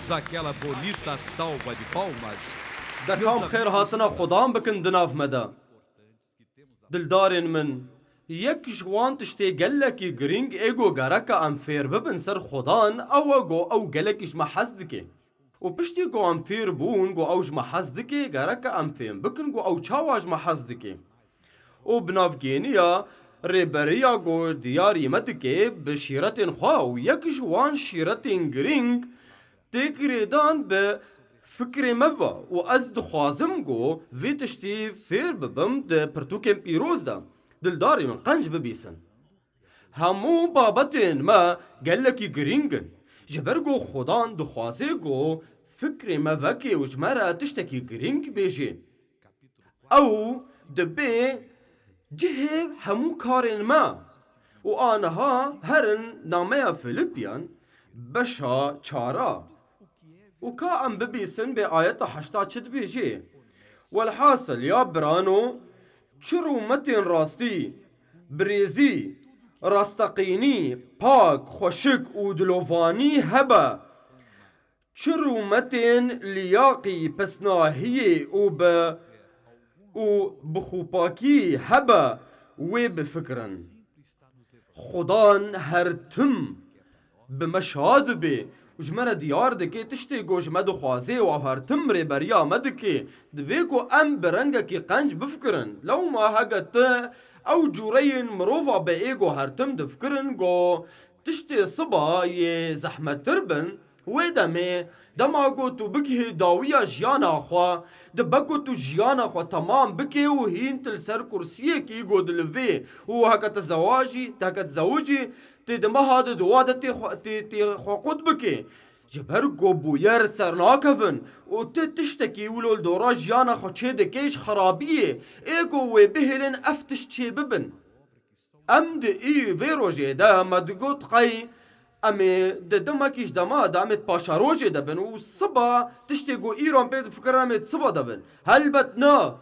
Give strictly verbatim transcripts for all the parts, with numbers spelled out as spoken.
Daquela bonita salva de palmas. De kam xêr hatina Xudan bikin di nav me de. Dildarên min, yek ji wan tiştê gelekî girîng ê ku gereke em fêr bibin ser Xudan, ew e ku ew gelekî ji me hez dike. Û piştî ku em fêr bûn ku ew ji me hez dike, gereke em fêm bikin ku ew çawa ji me hez dike. Û bi navgêniya rêberiya ku diyarî me dike bi şîretên xwe û yek ji wan şîretên girîng tê girêdan bi fikrê me ve û ez dixwazim ku vê tiştî fêr bibim di pirtûkên pîroz de. Dildarê min qenc bibîsin. Hemû babetên me gelekî girîng in. Ji ber ku Xudan dixwaze ku fikrê me veke û ji me re tiştekî girîng bêje. Ew dibe cihê hemû karên me. Û aniha herin nameya Filipiyan beşa çara. Û ka em bibîsin bê ayeta heşta çi dibêje? Welhasil ya birano, çi rûmetên rastî, birêzî, rasteqînî, pak, xweşik û dilovanî hebe, çi rûmetên liyaqî, pisnahiyê û bi û bixûpakî hebe, wê bifikirin. Xudan her tim bi me şa dibe û ji me re diyar dike tiştê ku ji me dixwaze û ew her tim rêberiya me dike. Divê ku em bi rengekî qenc bifikirin. Lewma heke tu ew cûreyên mirova be ê ku her tim difikirin ku tiştê siba yê zehmettir bin, wê demê dema ku tu bigihî dawiya jiyana xwe, dibe ku tu jiyana xwe temam bikê û hîn tu li ser kursiyekî ku dilivê û heke tu zewajî, heke tu zewicî, tê di meha di dua de tê xwe, tê, tê xwe qut bikê. Ji ber ku bûyer ser nakevin û tu tiştekî wilo li dora jiyana xwe çê dikê ji xerabiyê, ê ku wê bihêlin ev tişt çê bibin. Em di î vê rojê de me digot qey em ê di demekî ji dema de em ê di paşerojê de bin û siba tiştê ku îro em pê difikirin em ê di siba de bin. Helbet na.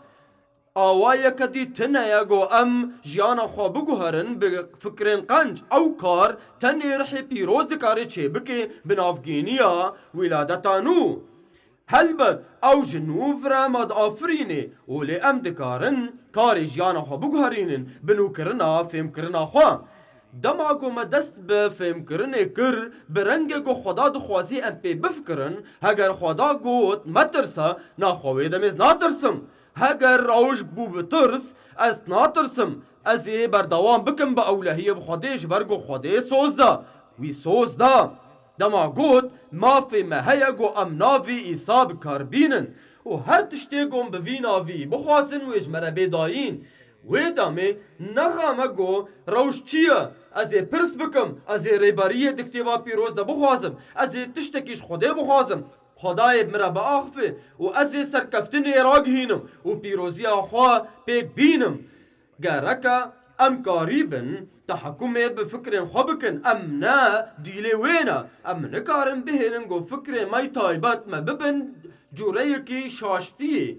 Awayeke dî tune ye ku em jiyana xwe biguherin bi fikrên qenc. Ew kar tenê rihê pîroz dikare çêbike bi navgêniya wîladeta nû. Helbet ew ji nû vir e me diafirîne û lê em dikarin karê jiyana xwe biguherînin bi nûkirina fêmkirina xwe. Dema ku me dest bi fêmkirinê kir, bi rengê ku Xweda dixwazî em pê bifikirin, heger Xweda got metirse, naxwe wê demê ez natirsim. Heger rewş bû bi tirs, ez natirsim. Ez ê berdewam bikim bi ewlehiyê bi Xwedê ji ber ku Xwedê soz da. Wî soz da. Dema got, mafê me heye ku em navî Îsa bi kar bînin û her tiştê ku em bi vî navî bixwazin wê ji me re bê dayîn. Wê demê nexame ku rewş çi ye? Ez ê pirs bikim, ez ê rêberiyê di kitêba pîroz de bixwazim, ez ê tiştekî ji Xwedê bixwazim. Xwedayê bi min re biaxife û ez ê serkeftinê ragihînim û pîroziya xwe pêk bînim. Gereke em karîbin tehekûmê bi fikrên xwe bikin. Em ne dîlê wê ne. Em nikarin bihêlin ku fikrê me yê taybet me bibin cûreyekî şaştiyê.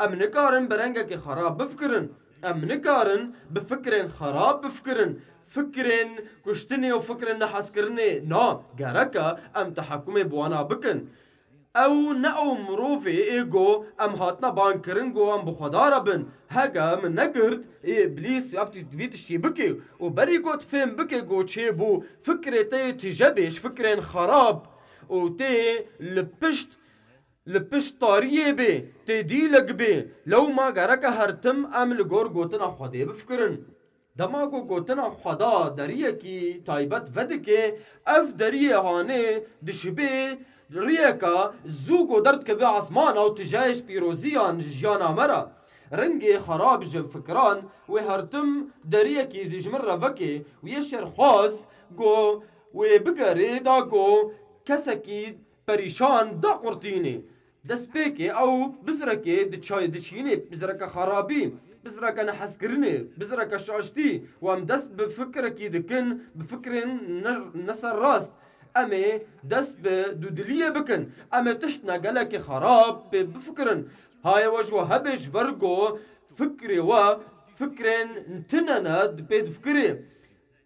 Em nikarin bi rengekî xerab bifikirin. Em nikarin bi fikrên xerab bifikirin. Fikrên kuştinê û fikrên nehezkirinê na. Gereke em tehekûmê bi wana bikin. Ew ne ew mirovê ê ku em hatine bankirin ku em bi Xweda re bin. Heke min negirt, ê Îblîs ev tî-, vî tiştî bike û berî ku tu fêm bike ku çêbû, fikrê te yê tije bê ji fikrên xerab û tê li pişt, li pişt tariyê bê, tê dîlek bê. Lewma gereke her tim em li gor gotina Xwedê bifikirin. Dema ku gotina Xweda deriyekî taybet vedike, ev deriyê hanê dişibê riyeka zû ku derdikeve asmana û tije ji pîroziyan ji jiyana me re. Rengê xerab ji fikran wê her tim deriyekî ji min re veke û yê şerxwaz ku wê bigere da ku kesekî perîşan daqurtîne. Destpêkê ew bizrekê diçay-, diçînê, bizreke xerabî, bizreke nehezkirinê, bizreke şaştî û em dest bi fikrekî dikin, bi fikrên ne-, neserrast. Em ê dest bi dûdiliyê bikin. Em ê tiştine gelekî xerab pê bifikirin. Haye we ji we hebe ji ber ku fikrê we fikrên tune ne di pê difikirê.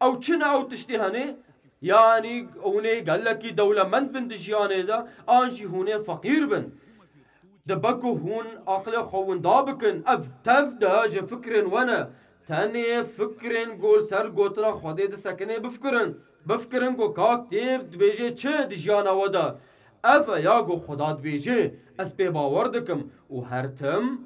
Ew çi ne ew tiştî hene? Yanî hûn ê gelekî dewlemend bin di jiyanê de, an jî hûn ê feqîr bin. Dibe ku hûn aqilê xwe winda bikin, ev tev de ji fikrên we ne. Tenê fikrên ku li ser gotina Xwedê disekine bifikirin. Bifikirin ku kak tê dibêje çi di jiyana we de. Ev e ya ku Xweda dibêje, ez pê bawer dikim û her tim,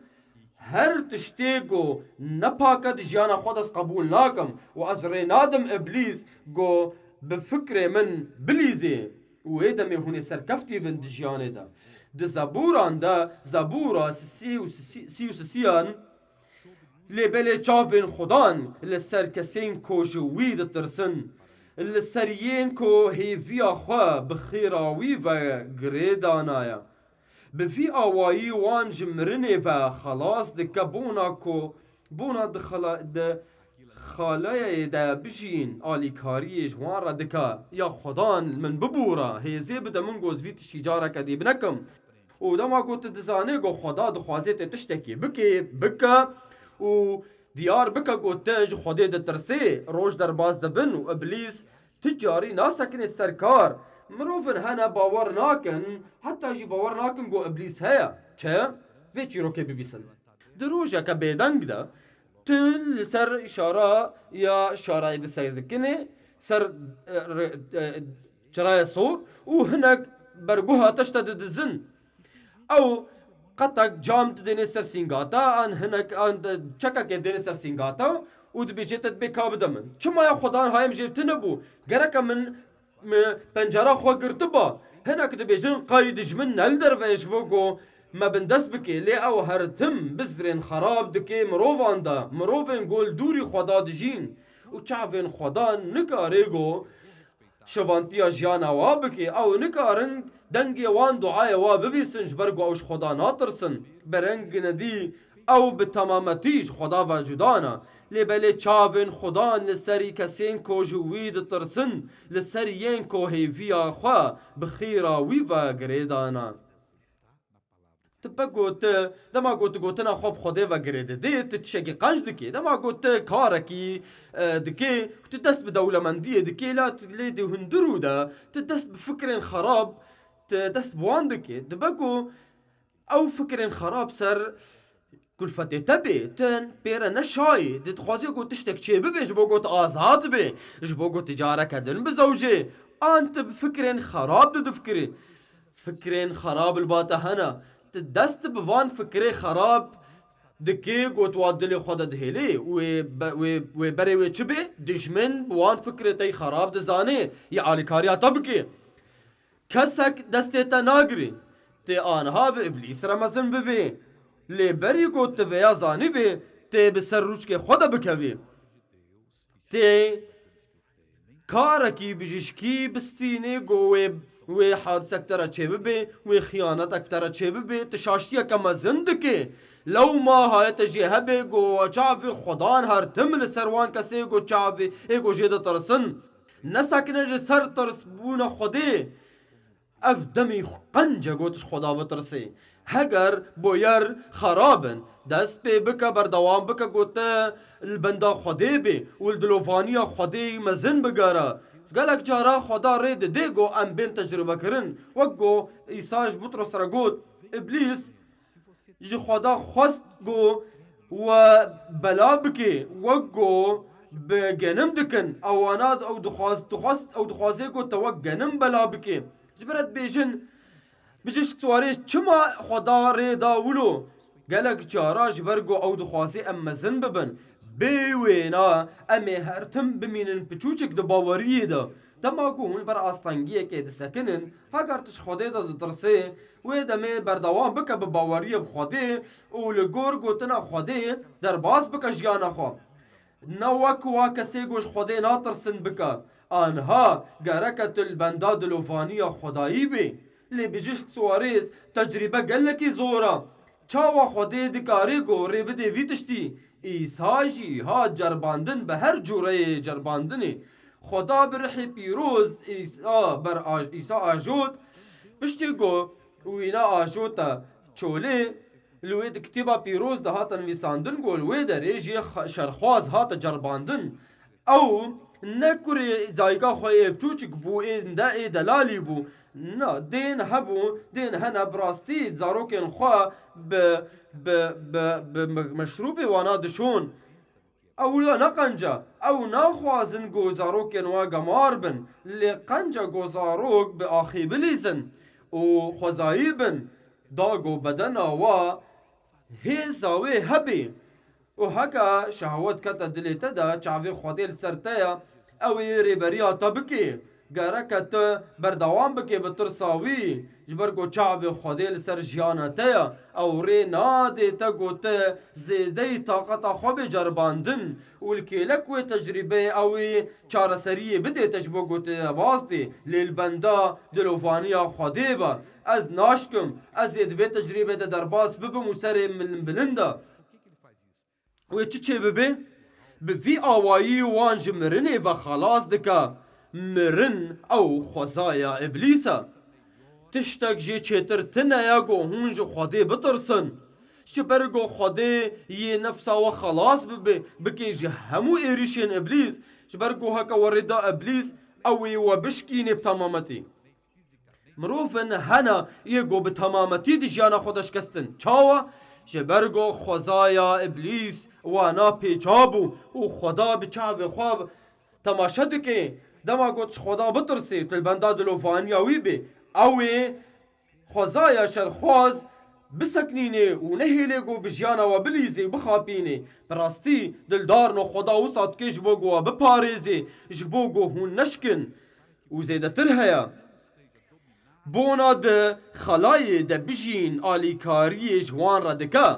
her tiştê ku ne pak e di jiyana xwe de ez qebûl nakim û ez rê nadim Îblîs ku bi fikrê min bilîzê û wê demê hûn ê serkeftî bin di jiyanê de. Di Zebûran de, Zebûra sisî û sisî, sî û sisiyan, lê belê çavên Xudan li ser kesên ku ji wî ditirsin, li ser yên ku hêviya xwe bi xêra wî ve girê danaye. Bi vî awayî wan ji mirinê ve xelas dike, bona ku, bona di xela-, di xalayê de bijîn, alîkariyê ji wan re dike. Ya Xudan, min bibûre, hêzê bide min ku ez vî tiştî careke dî binekim. Û dema ku tu dizanê ku Xweda dixwaze te tiştekî bikê, bike û diyar bike ku tu ji Xwedê ditirsê, roj derbas dibin û Îblîs ti carî nasekinê ser kar. Mirovin hene bawer nakin, heta jî bawer nakin ku Îblîs heye. Çi? Vê çîrokê bibîsin. Di rojeke bêdeng de tu li ser şara ya şarayê disekinê, ser, e, re-, e, çirayê sor û hinek berguha te ji te didizin. Ew qetek cam didêne ser sîngata, an hinek, an de çekekê dêne ser sîngata û dibêje te dibê ka bide min. Çima ya Xwedan hayê min jê tune bû? Gereke min, min pencera xwe girtiba. Hinek dibêjin qey dijmin ne li derve ye ji bo ku me bindest bike. Lê ew her tim bizrên xerab dike mirovan de. Mirovên ku li dûrî Xweda dijîn û çavên Xwedan nikare ku şivantiya jiyana wa bike, ew nikarin dengê wan duayê wa bibîsin, ji ber ku ew ji Xweda natirsin. Bi reng nedî ew bi temametî ji Xweda ve cuda ne. Lê belê çavên Xwedan li serî kesên ku ji wî ditirsin, li ser yên ku hêviya xwe bi xêra wî ve girêdana. Tu pe ku tu, dema ku tu gotina xwe bi Xwedê ve girê didê, tu tiştekî qenc dikê. Dema ku tu karekî, e, dikê, tu dest bi dewlemendiyê dikê, la tu lê di hundirû de, tu dest bi fikrên xerab, tu dest bi wan dikê. Dibe ku ew fikrên xerab ser kulfetê te bê, tu pê re neşayî, tu dixwazî ku tiştek çêbibe ji bo ku tu azad bê, ji bo ku tu careke din bizewcê, an tu bi fikrên xerab didifikirî. Fikrên xerab li ba te hene. Tu dest bi van fikrê xerab dikê, got wa dilê xwe de dihêlê. Wê be-, wê, wê berê wê çi bê? Dijmin bi wan fikrê te yî xerab dizanê, yê alîkariya te bikê. Kesek destê te nagirê. Tê aniha bi Îblîs re mezin bibê. Lê berî got tu vêya zanîbê, tê bi ser rûçkê xwe de bikevê. Tê karekî bijîşkî bistînê ku wê, wê hadisek te re çêbibe, wê xiyanetek te re çêbibe, tu şaştiyeke mezin dike. Lewma haye te jê hebe ku çavê Xwedan her tim li ser wan kesê ku çavê ê ku jê ditirsin. Nesekine ji ser tirsbûna Xwedê. Ev demî qenc e ku tu ji Xweda bitirsî. Heger boyer xerab in, dest pê bike, berdewam bike ku tu li benda Xwedê bî û li dilovaniya Xwedê mezin bigere. Gelek cara Xweda rê dide ku em bên tecrûbekirin. Wek ku Îsa ji Butros re got, Îblîs ji Xweda xwest ku we bela bike, wek ku bi genim dikin, ewana ew dixwaz-, dixwaz-, ew dixwaze ku te wek genim bela bike. Ji ber dibêjin, bijîşk siwarê çima Xweda rê da wilo? Gelek cara ji ber ku ew dixwaze em mezin bibin. Bê wêna, em ê her tim bimînin piçûçik di baweriyê de. Dema ku hûn ber astengiyekê disekinin, heger tu ji Xwedê de ditirsê, wê demê berdewam bike bi baweriyê bi Xwedê û li gor gotina Xwedê derbas bike jiyana xwe. Ne wek wa kesê ku ji Xwedê natirsin bike. Aniha gereke tu li benda dilovaniya Xwedayî bê. Lê bijîşk Suarez tecrîbe gelekî zor e. Çawa Xwedê dikare ku rê bidê vî tiştî? Îsa jî hat cerbandin bi her cûreyê cerbandinê. Xweda bi rihê pîroz Îsa ber aj-, Îsa ajot. Piştî ku wîna ajota çolê, li wê di kitêba pîroz de hate nivîsandin ku li wê derê jê xe-, şerxwaz hate cerbandin. Ew Ne kurê zayika xwe yê biçûçik bû, ê de, ê delalî bû. Na, dên hebû, dên hene bi rastî zarokên xwe bi, bi, bi, bi me-, meşrûbê wana dişon. Ew wila ne qenc e. Ew naxwazin ku zarokên we gemar bin. Lê qenc e ku zarok bi axê bilîzin û xwezayî bin. Da ku bedena we hêza wê hebê. Û heke şehwet kete dilê te de, çavê Xwedê li ser te ye, ew ê rêberiya te bike. Gereke tu berdewam bike bi tirsa wî, ji ber ku çavê Xwedê li ser jiyana te ye. Ew rê nadê te ku tu zêdeyî taqeta xwe bê ceribandin û li kêlek wê tecrîbeyê ew ê çareseriyê bidê te ji bo ku tu derbas dê, lê li benda dilovaniya Xwedê be. Ez naşkim, ez ê di vê tecrîbê de derbas bibim û serê min bilind e. Wê çi çê bibe? Bi vî awayî wan ji mirinê ve xelas dike. Mirin ew xwezaya Îblîs e. Tiştek jê çêtir tune ye ku hûn ji Xwedê bitirsin. Ji ber ku Xwedê yê nefsa we xelas bibe, bike ji hemû êrîşên Îblîs. Ji ber ku heke we rê da Îblîs, ew ê we bişkînê bi temametî. Mirovin hene yê ku bi temametî di jiyana xwe de şikestin. Çawa? Ji ber ku xwezaya Îblîs wana pêça bû û Xweda bi çavê xwe temaşe dike. Dema ku tu ji Xweda bitirsê, tu li benda dilovaniya wî bê, ew ê xwezaya şerxwaz biseknînê û nehêlê ku bi jiyana we bilîzê û bixapînê. Bi rastî, dildarno Xweda wisa dike ji bo ku we biparêzê, ji bo ku hûn neşkin. Û zêdetir heye. Bona di xelayê de bijîn alîkariyê ji wan re dike.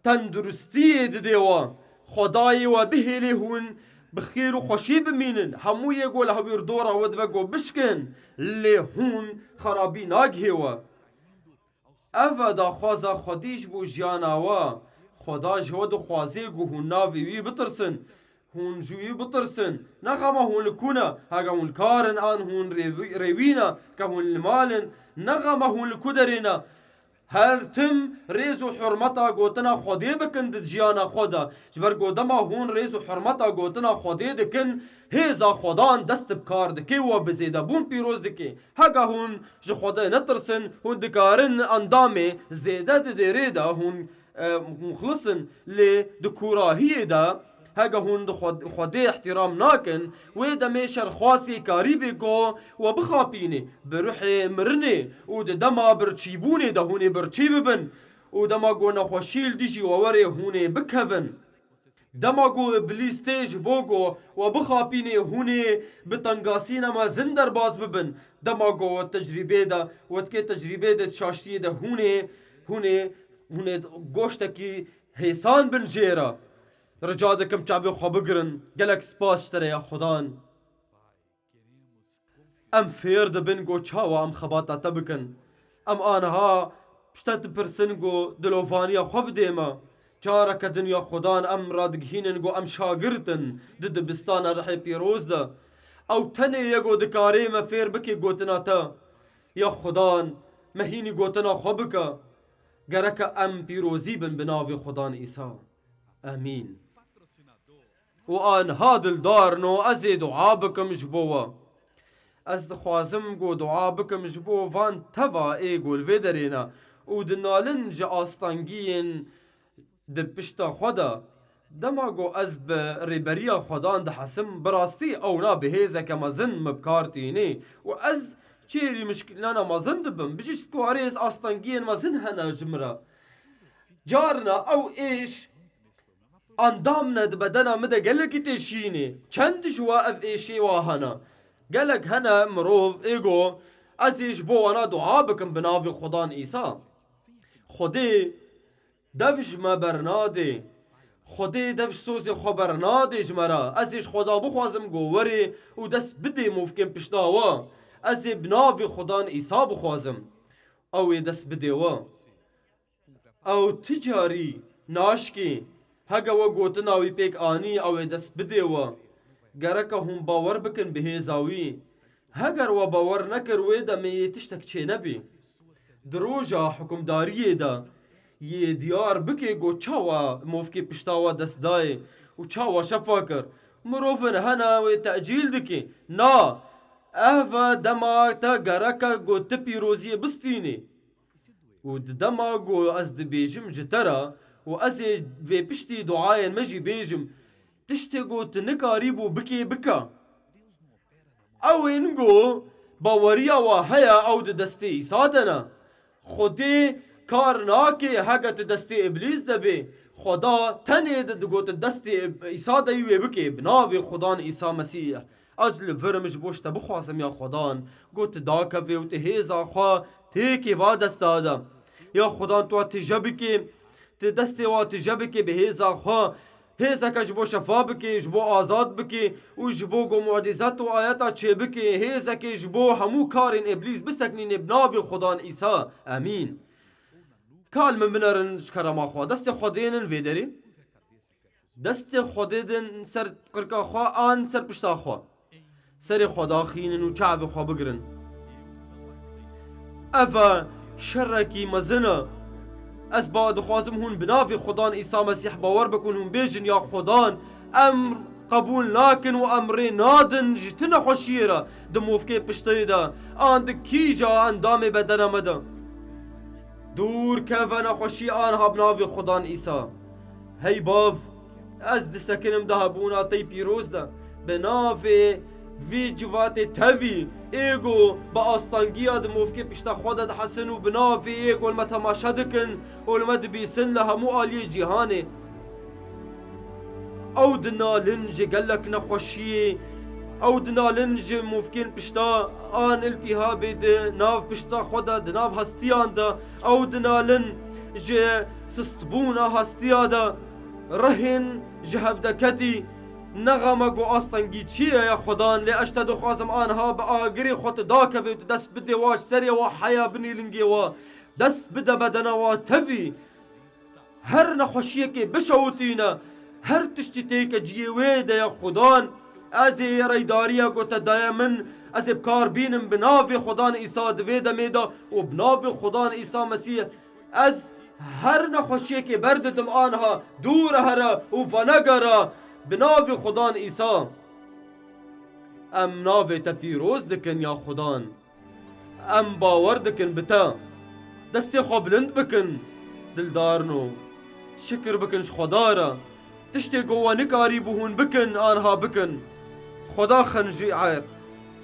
Tenduristiyê didê we. Xwedayê we bihêlê hûn bi xêr û xweşî bimînin. Hemû yê ku li hewîrdora we dibe ku bişkin, lê hûn xerabî nagihê we. Ev e daxwaza Xwedî ji bo jiyana we. Xweda ji we dixwazê ku hûn navê wî bitirsin. Hûn ji wî bitirsin. Ne xema hûn li ku ne, heke hûn li kar in an hûn rêwî-, rêwî ne, ke hûn li mal in. Ne xema hûn li ku derê ne. Her tim rêz û hurmeta gotina Xwedê bikin di jiyana xwe de. Ji ber ku dema hûn rêz û hurmeta gotina Xwedê dikin, hêza Xwedan dest bi kar dike û bi zêdebûn pîroz dike. Heke hûn ji Xwedê netirsin, hûn dikarin endamê zêde di dêrê de hûn, e, muxlis in, lê di kûrahiyê de heke hûn di Xwe-, Xwedê îhtîram nakin, wê demê şerxwazê karî bê ku we bixapînê, bi ruhê mirinê û di dema birçîbûnê de hûn ê birçî bibin û dema ku nexweşî li dijî we were hûn ê bikevin. Dema ku Îblîs tê ji bo ku we bixapînê, hûn ê bi tengasîna mezin derbas bibin. Dema ku we tecrîbê de, we dikê tecrîbê de, şaştiyê de hûn ê, hûn ê, hûn ê goştekî hêsan bin jê re. Rica dikim çavê xwe bigirin. Gelek spas ji te re ya Xudan. Em fêr dibin ku çawa em xebata te bikin. Em aniha ji te dipirsin ku dilovaniya xwe bidê me. Careke din ya Xudan em radigihînin ku em şagirt in di dibistana rihê pîroz de. Ew tenê ye ku dikarê me fêr bike gotina te. Ya Xudan, me hînî gotina xwe bike. Gereke em pîrozî bin bi navê Xudan Îsa. Amîn. Û aniha dildarno, ez ê dua bikim ji bo we. Ez dixwazim ku dua bikim ji bo van teva ê ku li vê derê ne û dinalin ji astengiyên di pişta xwe de. Dema ku ez bi rêberiya Xwedan dihesim, bi rastî ew na bi hêzeke mezin min bi kar tînê û ez çêrî mişkîlana mezin dibim. Bijî ji ku erê ez astengiyên mezin hene ji min re. Carna ew êş endam ne di bedena min de gelekî tê şînê. Çend ji we ev êşê wa hene? Gelek hene mirov ê go, ez ê ji bo wana dua bikim bi navê Xudan Îsa. Xwedê dev ji me bernadê. Xwedê dev ji sozê xwe bernadê ji me re. Ez ê ji Xweda bixwazim go werê û dest bidê movkên pişta we. Ez ê bi navê Xudan Îsa bixwazim. Ew ê dest bidê we. Ew ti carî naşkê. Hege we gotina wî pêk anî, ew ê dest bidê we. Gereke hûn bawer bikin bi hêza wî. Heger we bawer nekir, wê demê yê tiştek çênebê. Di roja hukimdariyê de yê diyar bike ku çawa movkê pişta we dest dayê û çawa şefa kir. Mirovin hene wê tecîl dike. Na, ev e dema te gereke ku tu pîroziyê bistînî. Û di dema ku ez dibêjim ji te re û ez ê vê piştî duayên me jî bêjim, tiştê ku tu nikarîbû bikê, bike. Ew ên ku baweriya wa heye, ew di destê Îsa de ne. Xwedê kar nake heke tu destê Îblîs de bê. Xweda tenê di, digot destê Îsa de yî wê bikê. Bi navê Xudan Îsa Mesîh, ez li vir im ji bo ji te bixwazim ya Xudan, ku tu dakevê û tu hêza xwe têkê va desta de. Ya Xudan tu tije bikê, tu destê wa tije bikê bi hêza xwe. Hêzeke ji bo şefa bikê, ji bo azad bikê û ji bo ku mucîzat û ayeta çêbikê, hêzekê ji bo hemû karên Îblîs biseknînê bi navê Xudan Îsa. Emîn. Kal min binerin ji kerema xwe. Destê Xwedê nin vê derê. Destê Xwedê din ser qirka xwe an ser pişta xwe. Serê xwe daxînin û çavê xwe bigirin. Ev e şerekî mezin e. Ez ba dixwazim hûn bi navê Xudan Îsa Mesîh bawer bikin, hûn bêjin, ya Xudan, em qebûl nakin û em rê nadin ji tu nexweşiyê re di movkê piştê de an di kîja endamê bedena me de. Dûr keve nexweşî anha bi navê Xudan Îsa. Hey Bav, ez disekinim di hebûna te yî pîroz de. Bi navê vî civatê tevî, ê ku bi astengiya di movkê pişta xwe de dihesin û bi navê ê ku li me temaşe dikin û li me dibîsin li hemû aliyê cîhanê. Ew dinalin ji gelek nexweşiyê, ew dinalin ji movkên pişta an îltîhabê di nav pişta xwe de, di nav hestiyan de, ew dinalin ji sistbûna hestiya de. Rihên ji hevdeketî, nexeme ku astengî çi ye ya Xudan, lê ez te dixwazim anha bi agirê xwe tu dakevê û tu dest bidê wa ji serê wa heya binê lingê wa, dest bide bedena wa tevî. Her nexweşiyekê bişewitîne, her tiştî têke cihê wê de ya Xudan, ez ê rêdariya ku te daye min, ez ê bi kar bînim bi navê Xudan Îsa di vê demê de û bi navê Xudan Îsa Mesîh. Ez her nexweşiyekê berdidim anha, dûr here û venegere bi navê Xudan Îsa. Em navê te pîroz dikin ya Xudan. Em bawer dikin bi te. Destê xwe bilind bikin, dildarno. Şikir bikin ji Xweda re. Tiştê ku we nikarîbû hûn bikin, anha bikin. Xweda xinjîr,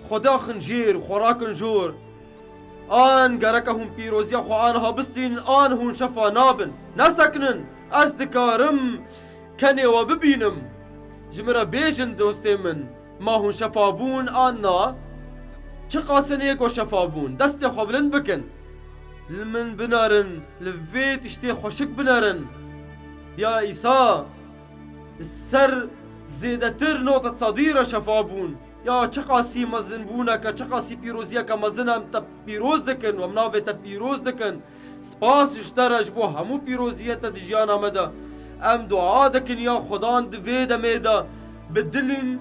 Xweda xinjîr, xwe rakin jor. An gereke hûn pîroziya xwe anha bistînin, an hûn şefa nabin. Nesekinin, ez dikarim kenê we bibînim. Ji min re bêjin, dostê min, ma hûn şefa bûn an na? Çiqas in ê ku şefa bûn, destê xwe bilind bikin. Li min binerin, li vê tiştê xweşik binerin. Ya Îsa, ser zêdetir nod sedî re şefa bûn. Ya çiqasî mezinbûneke, çiqasî pîroziyeke mezin em te pîroz dikin, em navê te pîroz dikin. Spas ji te re ji bo hemû pîroziyên te di jiyana me de. Em dua dikin ya Xudan di vê demê de bi dilên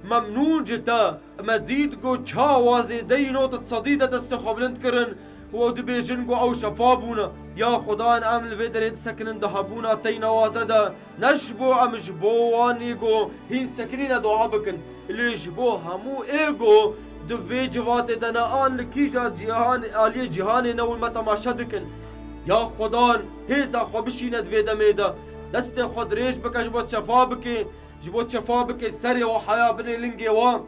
memnûn ji te. Me dît ku çawa zêdeyî nod sedî de destê xwe bilind kirin û ew dibêjin ku ew şefa bûne. Ya Xudan, em li vê derê disekinin di hebûna teyna waze de, ne ji bo em ji bo wan ê ku hîn sekinîne dua bikin, lê ji bo hemû ê ku di vê civatê de ne an li kîja cîhan, aliyê cîhanê ne û me temaşe dikin. Ya Xudan, hêza xwe bişîne di vê demê de. Destê xwe dirêj bike ji bo şefa bike, ji bo şefa bike serê we heya binê lingê we.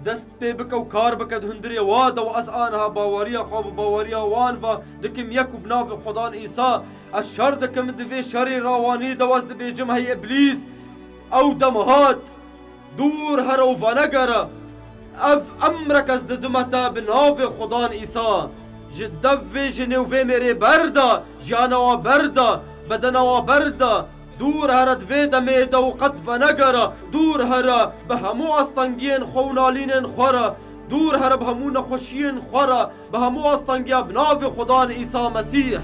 Dest pê bike û kar bike di hundirê wa de û ez aniha baweriya xwe bi baweriya wan ve dikim yek û bi navê Xudan Îsa ez şer dikim di vê şerê rawanî de û ez dibêjim hey Îblîs, ew dem hat, dûr here û venegere. Ev emrek ez didime te bi navê Xudan Îsa. Ji dev vê jinê û vê mêrê berda, jiyana wa berda, bedena wa berda. Dûr here di vê demê de û qet venegere, dûr here bi hemû astengiyên xwe û nalînên xwe re, dûr here bi hemû nexweşiyên xwe re, bi hemû astengiya bi navê Xudan Îsa Mesîh.